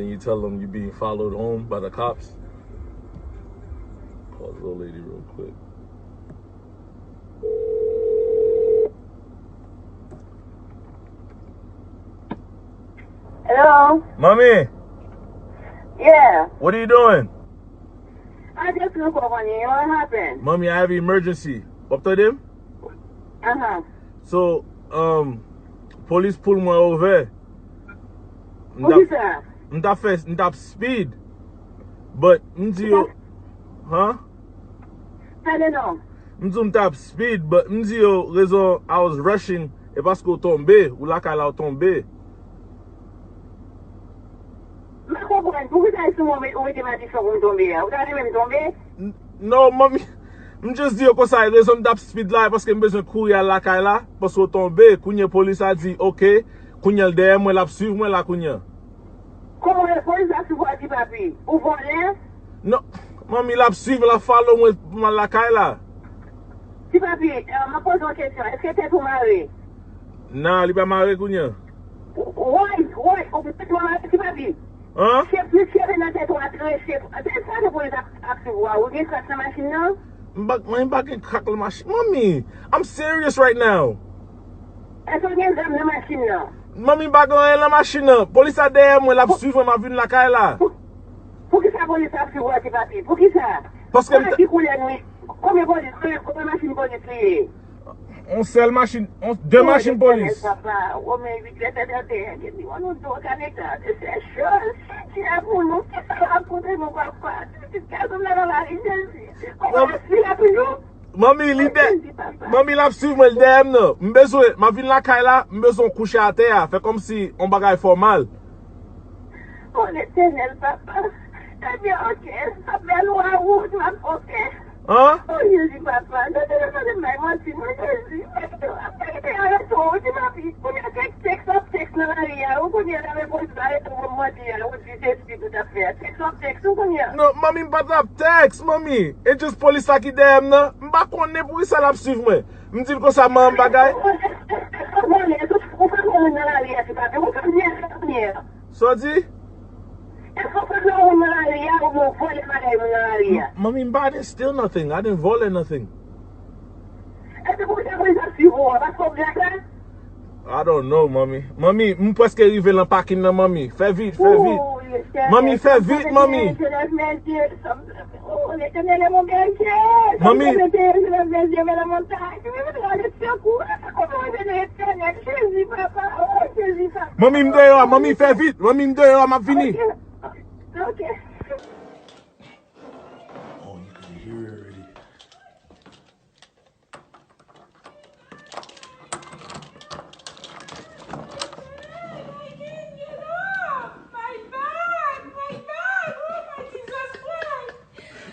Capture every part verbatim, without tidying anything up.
And you tell them you being followed home by the cops. Call the old lady real quick. Hello? Mommy, Yeah. What are you doing? I just look over here. What happened? Mommy, I have an emergency. W ap tande m? Uh-huh. So, um, polis pull mwen over. M What t you ap, say? M t ap fè, m t ap speed. But, m di yo, huh? Tande non. M di yo m t ap speed, but m di yo rezon I was rushing, e paske w tonbe, ou lakay la w tonbe. M pa konprann. Poukisa se mwen ou mete malediksyon pou m tonbe a? Ou ta renmen m tonbe? N- Non, manmi, m just di yo konsa, rezon m t ap speed la, e paske m bezwen kouri al lakay la, paske w tonbe, kounye polis la di, ok, kounye l dèyè mwen, l ap swiv mwen la kounye. Kòman polis la swiv ou a Ti Papi? Ou vòlè? Non, manmi, l ap swiv, l ap follow mwen pou m al lakay la. Ti Papi, eh, m ap poze yon kesyon. Èske tèt ou mare? Nan, li pa mare kounye. Woy, woy, ou tèt ou mare, Ti Papi? An? Chèf, chèf nan tèt ou a trese. Tèt sa ke polis ap, ap swiv ou a. Ou gen krak nan machin nan? M pa, mwen pa gen krak nan machin. Manmi, I'm serious right now. Èske w gen zam nan machin nan? Manmi, m pa gen anyen nan machin nan. Polis la dèyè mwen, l ap swiv mwen, m ap vin lakay la. Pou, poukisa polis ap swiv ou a, Ti Papi? Poukisa? Paske m Ki koulè nou ye? Konbyen polis? Konbyen, konbyen machin polis li ye? On sèl machin, on, de machin polis. Papa, ou men uit lè tèt atè, gen ni wè nou do kaneta, se chans, Jezi a pou nou, ki sa la koute nou, papa, pitit gason m nan nan lari, Jezi. Kòman l ap swiv la toujou? Manmi, li dè, Jezi, papa. Manmi, l ap swiv mwen, l dèyè m nan. M bezwen, m ap vin lakay la, m bezwen kouche atè a, fè kòmsi on bagay fè w mal. O Letènèl, papa. Ebyen, ok, m ap bèl ou a wout, m ap, ok. An? O Jezi, papa, nou te desann bay manti, non, Jezi. Mèt yo ap mete arete w, di papi. Kounye a tèks, tèks ap tèks nan lari a, ou kounye a la men polis arete w pou manti a, ou di se speed ou t ap fè a. Tèks ap tèks, ou kounye a. Non, manmi, m pa t ap tèks, manmi. E just polis la ki dèyè m nan. M pa konnen poukisa l ap swiv mwen. M di l konsa, manman m bagay. Ou konnen, ou pa konnen nan lari a, se pa vre. Ou kounye a, kounye a. Sa w di? Èske w pran nan moun nan lari a oubyen w vòlè bagay moun nan lari a? Manmi, m pa didn't steal nothing. I didn't vòlè nothing. Èske pou sa polis ap swiv ou a? Paske w blak la? I don't know, manmi. Manmi, m prèske rive nan pakin nan, manmi. Fè vit, fè vit. Oh, Letènèl, Manmi, fè vit, manmi. Letènèl, Letènèl, mon berger. Manmi. Letènèl, Letènel, mon berger, mon montagne. Letènèl, secours. Letènèl, Jezi, papa. Oh, Jezi, papa. Manmi, m deyò a, manmi, fè vit. Manmi, m deyò a, m ap vini. Ok. Ok. Oh, you can hear it already.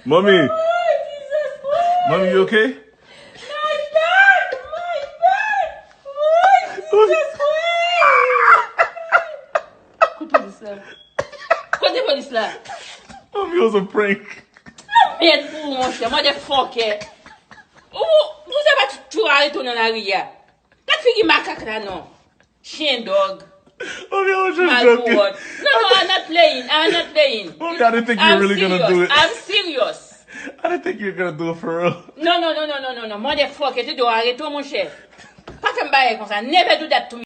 Manmi, manmi, you okay? Kote polis la? Kote polis la? Manmi, it was a prank. Mèd pou ou, monchè, motherfucker. Ou, ou se pa toujou arete w nan lari a. Gad figi makak la non. Chen dog. Manmi, I was just Mal joking. Word. No, no, I'm not playing. I'm not playing. Manmi, I didn't think you were I'm really gonna serious. do it. I'm serious. I didn't think you were gonna do it for real. No, no, no, no, no, no, no. Motherfucker, te do arete w, monchè. Pa fè m bagay konsa. Never do that to me.